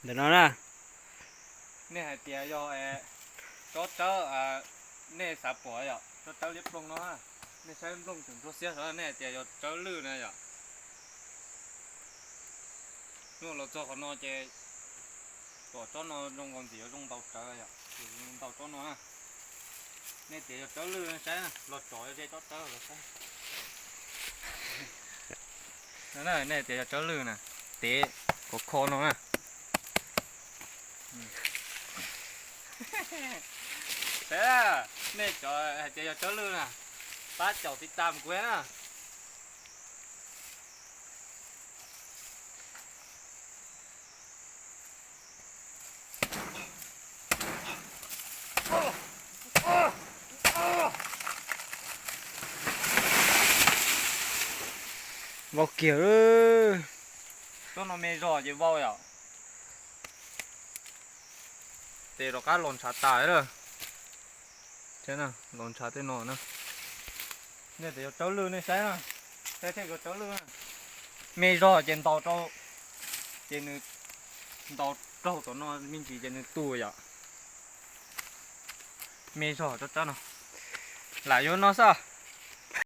Ntawm no na, nej hais tias yog tsob tsawb, nej xav pom yom, tsob tsawb liab ploog no, nej saib nplooj tseem ntsuab xiab saud, nej hais tias yog tsawb lwj na yom. Hnub los txog qhov no ces pom tsob no zoo nkaus ntxim yuav zoo ntaus tsawv yom, zoo ntaus tsob no na. Nej tias yog tsawb lwj saib na, los tsom ze tsob tsawb los saib. Nej tias yog tsawb lwj na, tev kov kho no na. Saib, nej cov hais tias yog tsawb lwj na, pab caum tiv tam kuv na. Vau kiag. Tsob no me zog ces vau yom. Tes rov qab los ntshav tas lawm. Los ntshav tej no na. Nej tias yog tsawb lwj nej saib na, saib thiaj yog tsawb lwj na. Me zog ces ntaus rau, ces nws ntaus raug tom no me ntsis ces nws tu yom. Me zog tsob tsawb no. Lam yuav no xwb.